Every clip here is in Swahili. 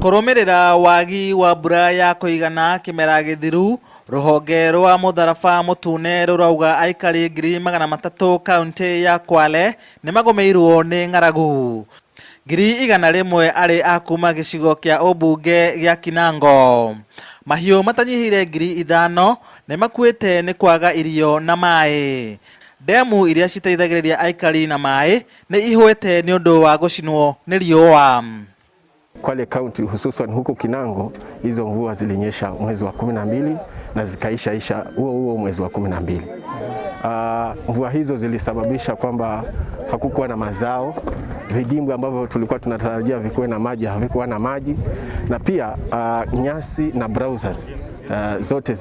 Kũrũmĩrĩra wagi wa mbura ya kũigana kĩmera gĩthiru, rũhonge rwa mũtharaba mũtune rũrauga aikari 300,000 kaũntĩ ya Kwale nĩmagũmĩirwo nĩ ng'aragu. 100,000 arĩ a kuma gĩcigo kĩa ũmbunge gĩa Kinango. Mahiũ matanyihĩire 5,000 nĩmakuĩte nĩ kwaga irio na maĩ. Ndemu iria citeithagĩrĩria aikari na maĩ nĩ ihũĩte nĩ ũndũ wa gũcinwo nĩ riũa. Kwale County hususan huku Kinango, hizo mvua zilinyesha mwezi wa 12 na zikaisha isha huo huo mwezi wa 12. Mvua hizo zilisababisha kwamba hakukuwa na mazao, vidimbwi ambavyo tulikuwa tunatarajia vikuwe na maji havikuwa na maji, na pia nyasi na browsers zote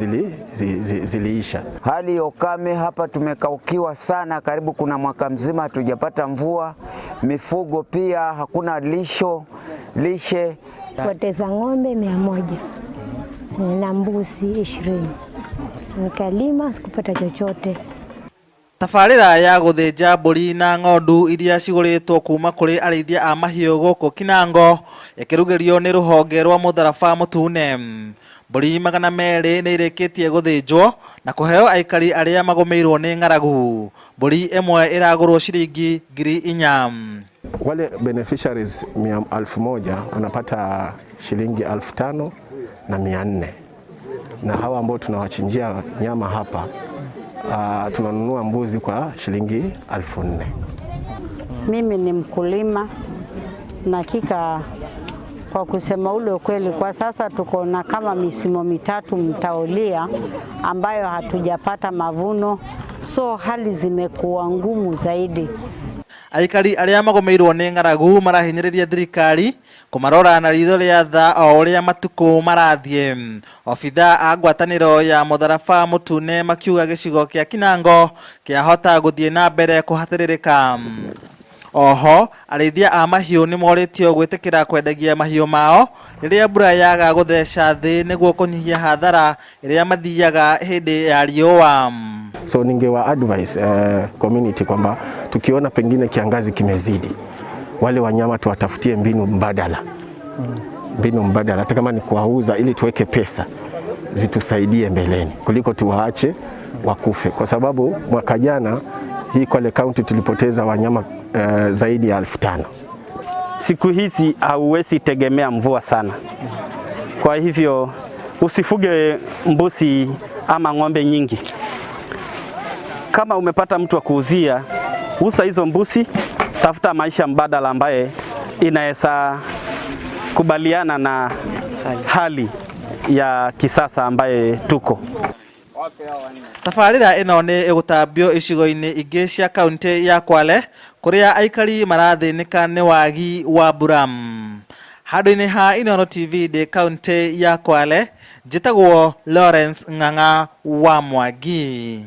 ziliisha. Hali ya ukame hapa tumekaukiwa sana, karibu kuna mwaka mzima hatujapata mvua. Mifugo pia hakuna lishe. Poteza ng'ombe 100 na mbuzi 20, nikalima sikupata chochote. Tabarĩra ya gũthĩnja mbũri na ng'ondu iria cigũrĩtwo kuma kũrĩ arĩithia a mahiũ gũkũ Kinango ĩkĩrugĩrio nĩ rũhonge rwa mũtharaba mũtune. Mbũri 200 nĩ irĩkĩtie gũthĩnjwo na kũheo aikari arĩa magũmĩirwo nĩ ng'aragu. Mbũri ĩmwe ĩragũrwo ciringi 4,000. Wale beneficiaries 1,000 wanapata shilingi 5,400, na hawa ambao tunawachinjia nyama hapa tunanunua mbuzi kwa shilingi 4,000. Mimi ni mkulima na hakika kwa kusema ule ukweli, kwa sasa tuko na kama misimu mitatu mtawalia ambayo hatujapata mavuno, so hali zimekuwa ngumu zaidi. Aikari arĩa magũmĩirwo nĩ ng'aragu marahinyĩrĩria thirikari kũmarora na ritho rĩa tha o ũrĩa matukũ marathiĩ. Obithaa a ngwatanĩro ya mũtharaba mũtune makiuga gĩcigo kĩa Kinango kĩahota gũthiĩ na mbere kũhatĩrĩrĩka. Oho arĩithia a mahiũ nĩmorĩtio gwĩtĩkĩra kwendagia mahiũ mao rĩrĩa mbura yaga gũtheca thĩ nĩguo kũnyihia hathara ĩrĩa mathiaga hĩndĩ ya riũa. So ningewa advise community kwamba tukiona pengine kiangazi kimezidi, wale wanyama tuwatafutie mbinu mbadala, mbinu mbadala, hata kama ni kuwauza ili tuweke pesa zitusaidie mbeleni kuliko tuwaache wakufe, kwa sababu mwaka jana hii Kwale County tulipoteza wanyama zaidi ya 5,000. Siku hizi hauwezi tegemea mvua sana, kwa hivyo usifuge mbuzi ama ng'ombe nyingi. Kama umepata mtu wa kuuzia, uza hizo mbuzi, tafuta maisha mbadala ambaye inaweza kubaliana na hali ya kisasa ambaye tuko. Tabarĩra ĩno nĩ ĩgũtambio icigo-inĩ ingĩ cia kaunti ya Kwale kũrĩa aikari marathĩnĩka nĩ wagi wa mbura. Handũ-inĩ ha Inooro TV ndĩ kaunti ya Kwale, njĩtagwo Lawrence Ng'ang'a wa Mwangi.